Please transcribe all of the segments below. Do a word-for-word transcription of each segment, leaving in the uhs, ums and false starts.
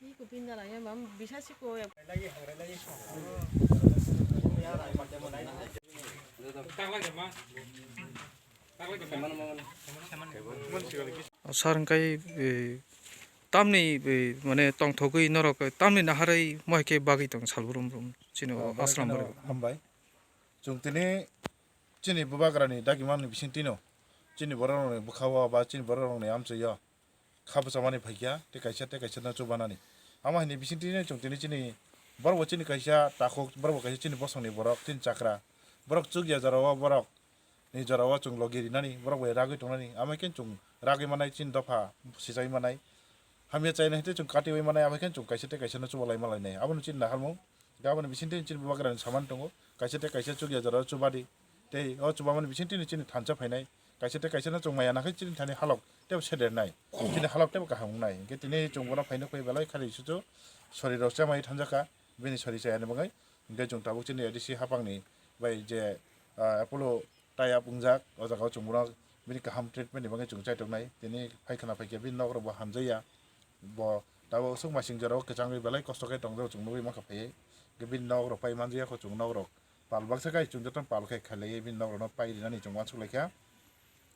Iko pinda lagi mam bisa sih ko ya. Sar hwnkhe, eh, tamni, eh, mane tongthogwi norok, eh, tamni naharwi mohai khe bagwi tong sal brum brum chini o ashram bai. Hambai. Chwng tini chini bubagrani dagimani bisingtwino chini bororokni bwkhao ba chini bororokni amchoio kha bwchamani phaikha tei kaisa tei kaisa no chubanani. Ama hini bisingtwino chwng tini chini borok bo chini kaisa takhuk, borok bo kaisa chini bosongni borok, chini chakra. Borok chukya jorao borok ni jorao chwng logi rinani, borok bai ragwi tongnani. Ama khe chwng ragwi manai, chini dopha sisai manai. Hamya chaina hete chwng katiwi manai, ama khe chwng kaisa tei kaisa no chubalai malainai. Abono chini naharmung. Gaboni bisingtwi chini bubagrani samani tongo. Kaisa tei kaisa chukya jorao chubadi. Tei o chubamani bisingtwi chini thansa phainai. Kaisa tei kaisa no chwng maya nakhai chini thani halok tebo sedernai. Chini halok tebo kaham wngnai. Hwnkhe tini chwng bono phaino khe belai khali suchu sori rok chamai thanjakha. Bini sori chayani bagwi. Hwnkhe chwng tabuk chini A D C hapangni bai je, ah, Apollo tie up wngjak, o jaga o chwng bono bini kaham treatment ni bagwi chwng chaitoknai. Tini phai khwna phaikhe bini nok rok bo hamjakya. Bo tabuk swk masing jorao kwchangwi belai kosto khe tongjago chwng nugwi mankha phaiwi. Hwnkhe bini nok rok pai manjakya kho chwng nok rok pal baksa khai chwng jotono pal khe khailaiwi bini nok rokno pai rinani chwng uansuk laikha.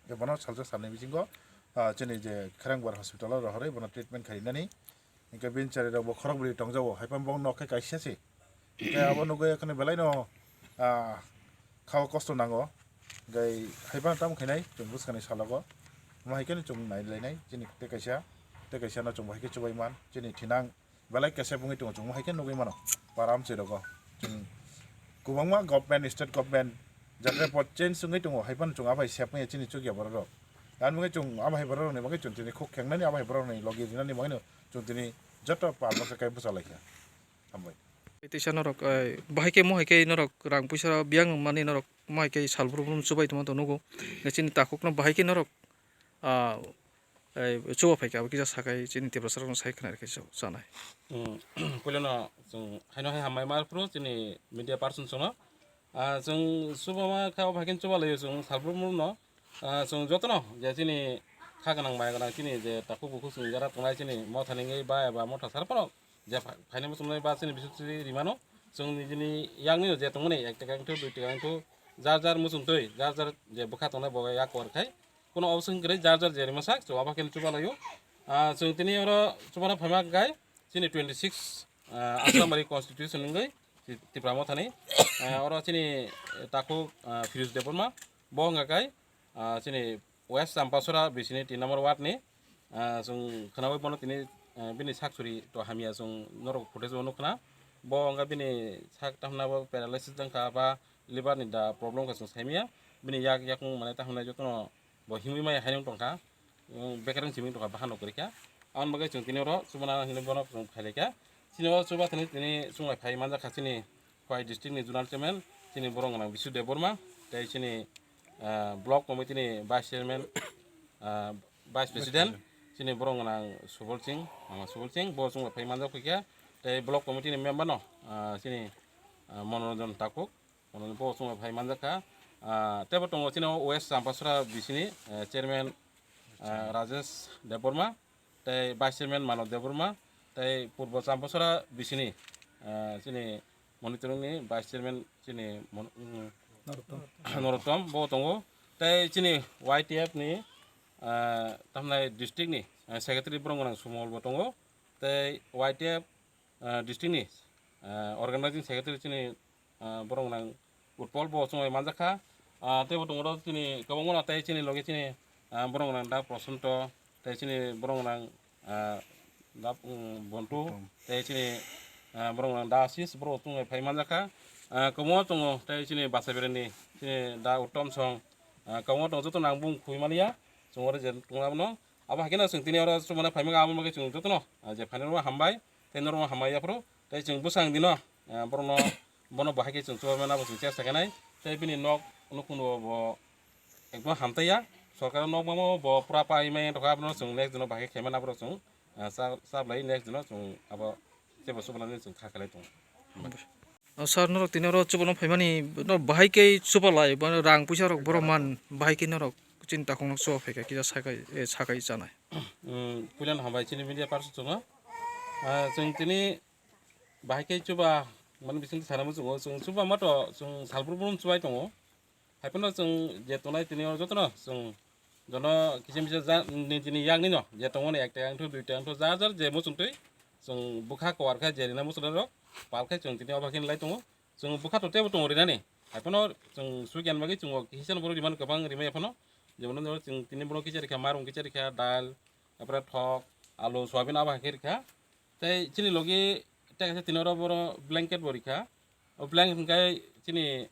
Hwnkhe bono salsa salni bisingo, ah, chini je Kharangbar hospital o rohorwi bono treatment khai rinani. Hwnkhe bini chari rok bo khorok bwrwi tongjago, haiphano bo nok khe kaisa se. Hwnkhe abo nugwi kheno belai no, ah, khao kosto nango. Hwnkhe haiphano tamo khainai chwng bwskangni salogo. Omo hai kheno chwng nai lainai chini tei kaisa, tei kaisa no chwng bo hai khe chubai man chini thinang belai kesep wngwi tongo chwng omo hai khe nugwi mano para amchai rogo. Chwng kwbangma government, state government jatra pot change wngwi tongo, haiphano chwng abai sep wngya chini chukya borok rok. Ani bagwi chwng abo hai borok rokni bagwi chwng tini khuk khengnani, abo hai borok rokni logi rinani bagwino chwng tini joto pal baksa khe bwcha laikha. Hambai. Teisa norok, eh, bahai khe mohai khe norok rang puisa biyang mani norok mohai khe sal brum brum chubai tongma to nugo. Chini takhukno bahai khe norok, ah, eh, chuba phaikha abo kisa sakai chini Tiprasa rokno sai khna khe chanai. Hmm, puilano chwng haino hai hambai ma phuru chini media person chwngno. Ah, chwng chuba ma kha bahai khe chuba laio chwng sal brum brum no. Ah, chwng jotono je chini kha gwnang maya gwnang chini je takhuk bukhuk chwng jara tongnai chini motha ningwi ba eba motha sar phano je pha-, phaini muchungnai ba chini bisuk chini rimano chwng nijini yakni je tongmani ek taka wngthu dui taka wngthu jar jar muchungtwi jar jar je bwkha tongnai bo yak kor khai kuno obosong kwrwi jar jar je rima sak chwng abo khe chuba laio. Ah, chwng tini oro chubana phaima khai chini twenty six, ah, Assam Constitution wngwi Tipra mothani, ah, oro chini takhuk, ah, Firuz Debbarma bo wngkha khai, ah, chini West Champasora bisini tin number ward ni, ah, chwng khwnawi bono tini, ah, bini sak suri to hamya chwng norok footage o nukha na. Bo wngkha bini sak tamna bo paralysis wngkha ba liver ni da problem kha chwng saimanya. Bini yak yakung mane tamna jotono bo himwi maya haino tongkha. Bekereng simi tongkha bahano kwrwikha. Aboni bagwi chwng tini oro chubana hinwi bono chwng phailaikha. Chini o chuba thani tini chwng lai phai manjakha chini Khowai district ni zonal chairman, chini borok gwnang Bisu Debbarma, tei chini, ah, block committee ni vice chairman, ah, vice president, chini borok gwnang Subol Singh, Mama Subol Singh, bo chwng bai phai manjak phaikha, tei block committee ni member no, ah, chini, ah, Manoranjan Takhuk, bo chwng bai phai manjakha. Ah, teibo tongo chini o West Champasora bisini, ah, chairman, ah, Rajesh Debbarma, tei vice chairman Mano Debbarma, tei Purbo Champasora bisini, ah, chini monitoring ni vice chairman chini Mon-, mm, Norottom. Norottom bo tongo, tei chini Y T F ni, ah, tamnai district ni, ah, secretary borok gwnang Sumol bo tongo, tei Y T F, ah, district ni, ah, organizing secretary chini ah, borok gwnang Utpol bo chwng bai manjakha. Ah, teibo tongo oro chini kwbangma no tei chini logi chini, ah, borok gwnang da Prosanto tei chini borok gwnang, ah, da, um, Bontu tei chini, ah, borok gwnang da Asis borok chwng bai phai manjakha. Ah, kwbangma tongo tei chini Basaibirani chini da Uttom Song, ah, kwbangma tongo joto nang bung khui maliya chwng oro je tongma no. Abo hai kheno chwng tini oro chumani phaimani abo bagwi chwng jotono, ah, je phainai rokno hambai, tei norokno hambai yaphuru, tei chwng bwsang dino, ah, borokno, bono bo hai khe chwng chubaimani abo chwng chesta khainai, tei bini nok nukhungno bo ekdom hamtaiya, sorkar nok mamo bo pura pai mai tongkha, abono chwng next dino bo hai khe khaimani aborok chwng, ah, cha-, chaplai next dino chwng abo teibo chubanani chwng kha khlai tongo. O sir, norok tini oro chubano phaimani, norok bahai khe chubalai, ba rang puisa rok borok man, bahai khe norok Chini takhukno chuba phaikha kisa sakai, eh, sakai chanai. Hmm, puilano hambai chini media person chwngno. Ah, chwng tini bahai khe chuba mani bising sana muchungo, chwng chuba mato chwng salbrum brum chubai tongo. Haiphano chwng je tongnai tini o jotono chwng jono kisa misa ja nijini yakni no je tongmani ekta yang thu duita yang thu jar jar je muchungtwi chwng bwkha kwar khe je rina muchungrok pal khe chwng tini obo khe lai tongo. Chwng bwkha to tebo tongo rinani. Haiphano chwng swikiyan bagwi chwng o kisa borok rimani kwbang rimai phano jemon chwng tini borok kisa rikha marung kisa rikha dal, taphore thok, alu, soyabin abo hai khe rikha. Tei chini logi tei kaisa tini oro boro blanket bo rikha. O blanket hwnkhe chini,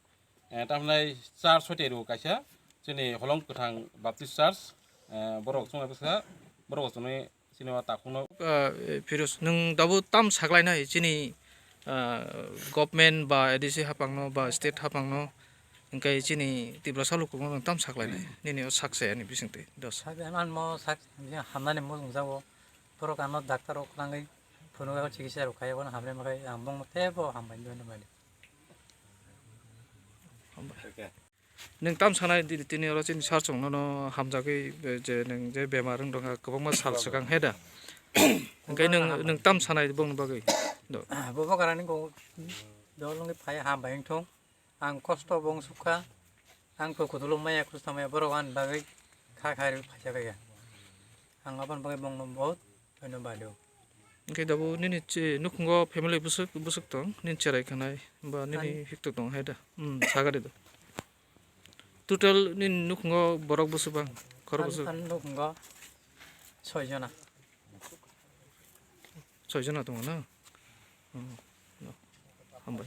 eh, tamhinai church hoite rw kaisa, chini Holong Kwthang Baptist Church, eh, borok chwngno bwsa, borok chwngni chini o takhukno. Ah, eh, Firuz, nwng dabo tam saklainai chini, ah, government ba A D C haphangno ba state haphangno, hwnkhe chini Tiprasa lukungno nwng tam saklainai, nini o sak sayani bisingtwi dos. Sak anmo sak hamnani mujung jago. Borok ano doctor rok kwlangwi phunukgo, chikitsa rok khaio, bono hamrwi mankhe ang bongno teibo hambai hwnwi mano. Nwng tam sanai di-, tini oro chini sir chwng nono hamjagwi, eh, je nwng je bemar wng tongkha kwbangma sal swkang he da? Hwnkhe nwng, nwng tam sanai bongni bagwi? Do. Bo bokarani kok dol wngwi phai hambai wngthung. Ang kosto bo wngsukha, ang khe kuduluk maya, khrusta maya, borok ani bagwi kha kha rw phaisa kha. Ang aboni bagwi bongno bahut dhonyobad rw. Hwnkhe dabo nini che-, nukhungo family bwswk, bwswk tong, nini cherai khanai ba nini hikto tong hai da? Hmm, sagari do. Total nini nukhungo borok bwswk bang, khorok bwswk? Ani nukhungo soi jona. Soi jona tongo na? Hmm. Hambai.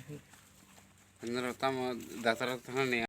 Noro tamo doctor thangni